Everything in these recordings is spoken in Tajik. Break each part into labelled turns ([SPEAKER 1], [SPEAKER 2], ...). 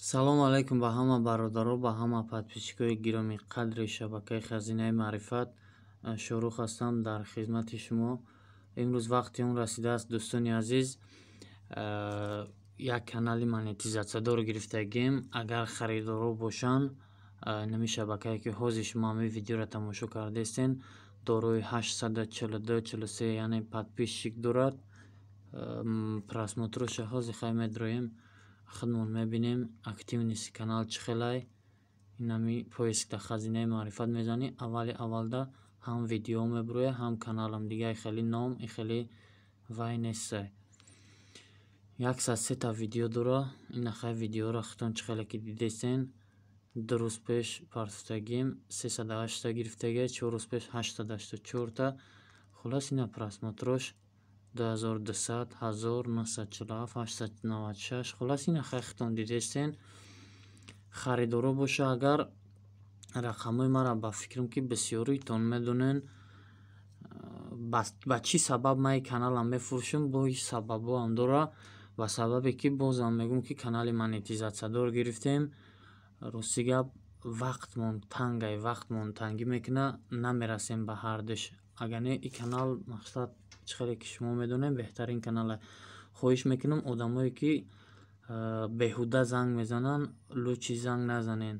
[SPEAKER 1] Салому алайкум ба ҳама бародаро, ба ҳама подписчикои гиромиқадри шабакаи «Хазинаи маърифат». Шоҳрух ҳастам дар хизмати шумо. Имрӯз вақти он расидааст, дӯстони азиз, як канали монетизатсиядор гирифтагим. Агар харидоро бошанд, нами шабакае, ки ҳозир шумо ҳамин видеоро тамошо кардаистен, дорои 842, 43, яъне подписчик дорад. Просмотроша ҳозир хай медроем, худмон мебинем, активности канал чӣ хелай. Инами поискда «Хазинаи маърифат» мезанӣ, аввали аввалда ҳам видео мебурояд, ҳам каналам. Дига хеле ном и хеле вай нестай. 103-та видео дора. Ина хай, видеоро худтон чӣ хеле ки дидестен, 2 рӯз пеш партофтагим, 308-та гирифтагия, 4 рӯз пеш 884-та. Хулос, ина просмотрош 2200, 1000, 947, 896. Хулос, ина хай, худтон дидестен. Харидоро боша агар, рақамҳои маро ба фикрам, ки бисёритон медонен. Ба чӣ сабаб ман ин каналам мефурӯшам? Бо ҳеҷ сабабҳоам дора. Ба сабабе ки бозам мегӯм, ки канали монетизатсиядор гирифтем. Рости гап, вақтмон тангай, вақтмон тангӣ мекунад, намерасем ба ҳардуш. Агар не, ин канал, мақсад, чӣ хеле ки шумо медонед, беҳтарин канал. Хоҳиш мекунам, одамое ки беҳуда занг мезананд, лучше занг назанед.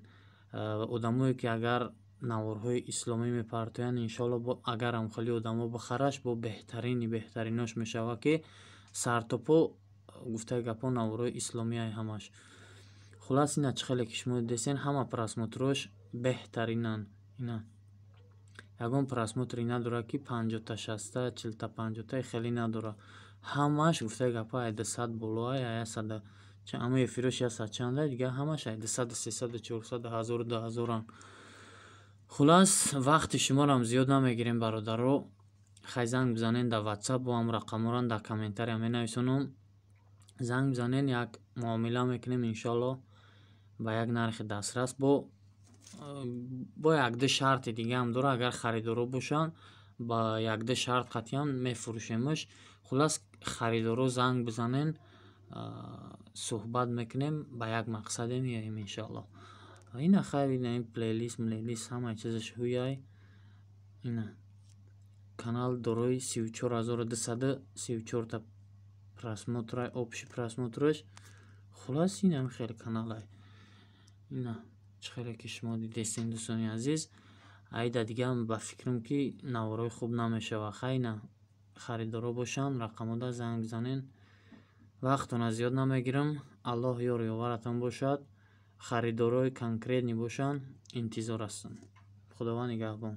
[SPEAKER 1] Одамое ки агар наворҳои исломӣ мепартоянд, иншоалло, агарам хеле одамо бихараш, бо беҳтарини беҳтаринош мешавад, ки сартопо, гуфтаи гапҳо, наворҳои исломиай ҳамаш. Хулас, ина чӣ хеле ки шумо дидестен, ҳама просмотрош беҳтаринанд. Ина ягон просмотре надорад, ки 50-та, 60-та, 40-та, 50-та, хеле надорад. Ҳамаш, гуфтаи гапҳо, ай 200 болоай, ай 100, ама эфирош 100 чанда, дигар ҳамаш ай 200, 300, 400, 1000, 2000-анд. Хулас, вақти шуморам зиёд намегирем, бародаро. Хай, занг бизанен дар Ватсап, бо ҳам рақамҳоро дар комментария менависонам. Занг бизанен, як муомила мекунем, иншоалло, ба як нархи дастрас. Бо якду шарти дигаам дорад. Агар харидоро бошанд, ба якду шарт қатъиян мефурӯшемаш. Хулас, харидоро занг бизанен, суҳбат мекунем, ба як мақсаде меоем, иншоалло. Ина хайр, ина ин плейлист, млейлист, ҳамаи чизаш ҳуяй. Ина канал дорои 34 234-та просмотрай, общий просмотраш. Хулас, инам хеле каналай. Ина чӣ хеле ки шумо дидестен, дӯстони азиз, айда дигаам ба фикрам, ки наворҳои хуб намешавад. Хай, ина харидоро бошанд, рақамҳода занг бизанен. Вақтона зиёд намегирам. Аллоҳ ёру ёваратон бошад. Харидорои конкретный бошанд, интизор ҳастам. Худованд нигаҳбон.